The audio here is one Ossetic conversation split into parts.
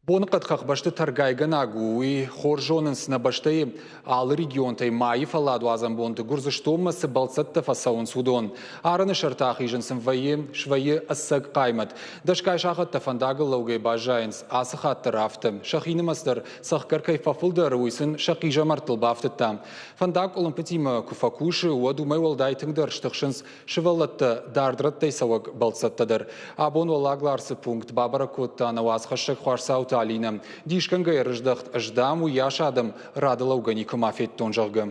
Боныхъӕд хӕхбӕсты тӕргайгӕнаг у, уый хорз зонынц нӕ бӕстӕйы алы регионтӕй майы фӕлладуадзӕн бонты Гуырдзыстонмӕ цы бӕлццӕттӕ фӕцӕуынц, уыдон. Арӕны сӕрты ахизын сын вӕййы, свӕййы ӕцӕг хъаймӕт. Дӕсгай сахӕттӕ фӕндагыл лӕугӕй баззайынц, ацы хатт дӕр афтӕ. Сӕхи нымӕц дӕр цӕхгӕр кӕй фӕфылдӕр, уый сын сӕ хъизӕмӕрттыл бафтыдта. Фӕндаг къуылымпытимӕ куы фӕкусы, уӕд уымӕй уӕлдай тынгдӕр стыхсынц Сывӕллӕттӕ дард рӕттӕй цӕуӕг бӕлццӕттӕ дӕр. Абон Уӕллаг Ларсы пункт бабӕрӕг кодта нӕ уацхӕссӕг Хуарцауты Алинӕ. Дисгӕнгӕ ӕрыздӕхт, ӕз, дам, уыйас адӕм рады лӕугӕ никуыма федтон, зӕгъгӕ.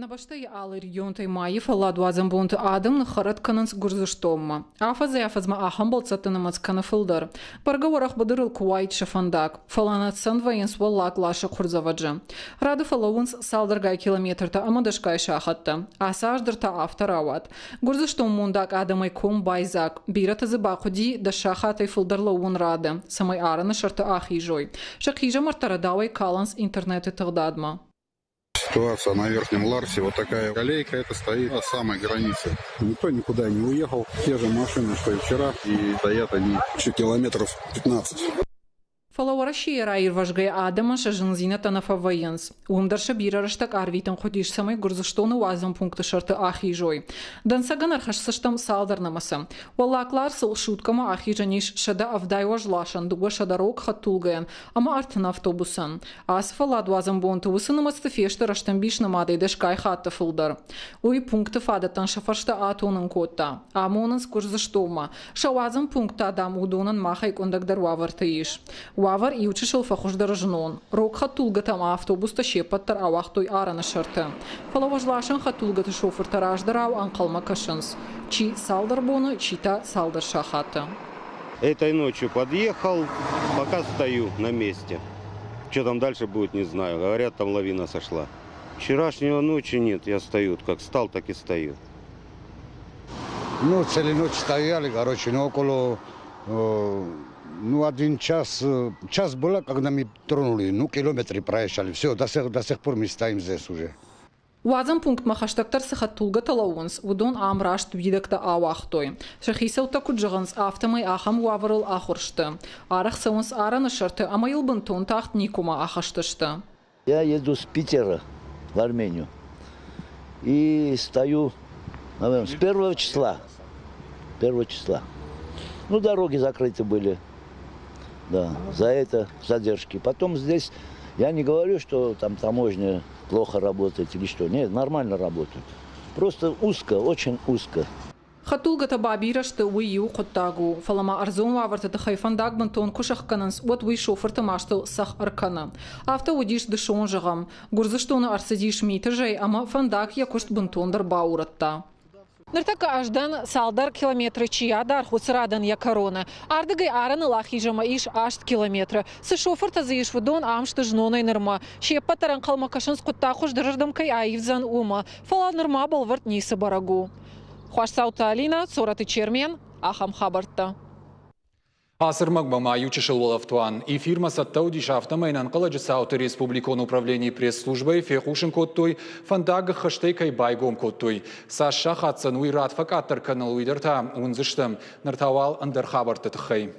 Нӕ бӕстӕйы алы регионтӕй майы фӕлладуадзӕн бонты адӕм ныххӕррӕтт кӕнынц Гуырдзыстонмӕ. Афӕдзӕй-афӕдзмӕ ахӕм бӕлццӕтты нымӕц кӕны фылдӕр. Бӕргӕ уӕрӕх быдырыл куы уаид сӕ фӕндаг, фӕлӕ нӕ цӕнд вӕййынц Уӕллаг Ларсы хурдзӕвӕджы. Рады фӕлӕууынц цалдӕргай километртӕ ӕмӕ дӕсгай сахӕттӕ. Ацы аз дӕр та афтӕ рауад. Гуырдзыстон мондаг адӕмӕй ком байдзаг. Бирӕты дзы бахъуыди дӕс сахатӕй фылдӕр лӕууын рады, цӕмӕй арӕны сӕрты ахизой. Сӕ хъизӕмӕрттӕ рӕдауӕй калынц интернеты тыгъдадмӕ. Ситуация на Верхнем Ларсе вот такая колейка это стоит на самой границе. Никто никуда не уехал. Те же машины, что и вчера, и стоят они еще километров 15. Фӕлӕ Уӕрӕсейы раирвӕзгӕйӕ адӕмӕн сӕ зындзинӕдтӕ нӕ фӕвӕййынц. Уым дӕр сӕ бирӕ рӕстӕг арвитын хъуыдис, цӕмӕй Гуырдзыстоны уадзӕн пункты сӕрты ахизой. Дӕнцӕгӕн ӕрхӕсдзыстӕм цалдӕр нымӕцы. Уӕллаг Ларсыл суткӕмӕ ахизӕн ис 170 уӕзласӕн, 200 рог хӕдтулгӕйӕн ӕмӕ 30 автобусӕн. Ацы фӕлладуадзӕн бонты уыцы нымӕцты фесты рӕстӕмбис нымадӕй дӕсгай хатты фылдӕр. Уый пункты фадӕттӕн сӕ фӕстӕ атонын кодта. Амонынц Гуырдзыстонмӕ. Сӕ уадзӕн пункт та, дам, уыдонӕн махӕй къуындӕгдӕр уавӕрты ис. Уавӕр иучысыл фӕхуыздӕр знон. Рог хӕдтулгӕтӕ ӕмӕ автобустӕ се ппӕт дӕр ауагътой арӕны сӕрты. Фӕлӕ уӕзласӕн хӕдтулгӕты шофыртӕ раздӕрау ӕнхъӕлмӕ кӕсынц. Чи цалдӕр боны, чи та цалдӕр сахаты. Этой ночью подъехал, пока стою на месте. Что там дальше будет, не знаю. Говорят, там лавина сошла. Вчерашнего ночи нет, я стою, как стал, так и стою. Ну, целую ночь стояли, короче, ну, около, ну, один час, час было, когда мы тронули, ну, километры проезжали. Все, до сих пор мы стоим здесь уже. Уадзӕн пунктмӕ хӕстӕгдӕр цы хӕдтулгӕтӕ лӕууынц, уыдон ам раст уидӕгтӕ ауагътой. Сӕ хицӕуттӕ куыд зӕгъынц, афтӕмӕй ахӕм уавӕрыл ахуыр сты. Арӕх цӕуынц арӕны сӕрты ӕмӕ йыл бынтон тагъд никуыма ахызтысты. Я еду с Питера в Армению и стою, наверное, с первого числа. Первого числа. Ну, дороги закрыты были. Да, за это задержки. Потом здесь, я не говорю, что там таможня плохо работает или что. Нет, нормально работают. Просто узко, очень узко. Хӕдтулгӕтӕ бабирӕ сты, уый иу хъуыддаг у, фӕлӕ ма ӕрдзон уавӕрты тыххӕй фӕндаг бынтон куы сӕхгӕнынц, уӕд уый шофырты мастыл цӕхх ӕркӕны. Афтӕ уыдис дысон, зӕгъӕм. Гуырдзыстоны ӕрцыдис миты зӕй ӕмӕ фӕндаг йӕ куыст бынтондӕр баурӕдта. Ныртӕккӕ ӕз дӕн цалдӕр километры чи адаргъ, уыцы радӕн йӕ кӕроны. Ардыгӕй арӕныл ахизӕмӕ ис 8 километры. Цы шофыртӕ дзы ис, уыдон ам сты знонӕй нырмӕ. Се ппӕт дӕр ӕнхъӕлмӕ кӕсынц, хъуыддаг хуыздӕрырдӕм кӕй аивдзӕн, уымӕ. Фӕлӕ нырма бӕлвырд ницы бӕрӕг у. Хуасдзауты Алинӕ, Цорӕты Чермен, ахӕм хабӕрттӕ. Ацы ӕрмӕгмӕ ма иу чысыл уӕлӕфтуан. Эфирмӕ цӕттӕ уыдис, афтӕмӕй ӕнӕнхъӕлӕджы цауты республикон управленийы пресс-службӕйы фехъусын кодтой, фӕндаг ӕххӕстӕй кӕй байгом кодтой. Цас сахатдзӕн уый рад фӕкъаддӕр кӕныл, уый дӕр та уындзыстӕм. Ныр та уал ӕндӕр хабӕртты тыххӕй.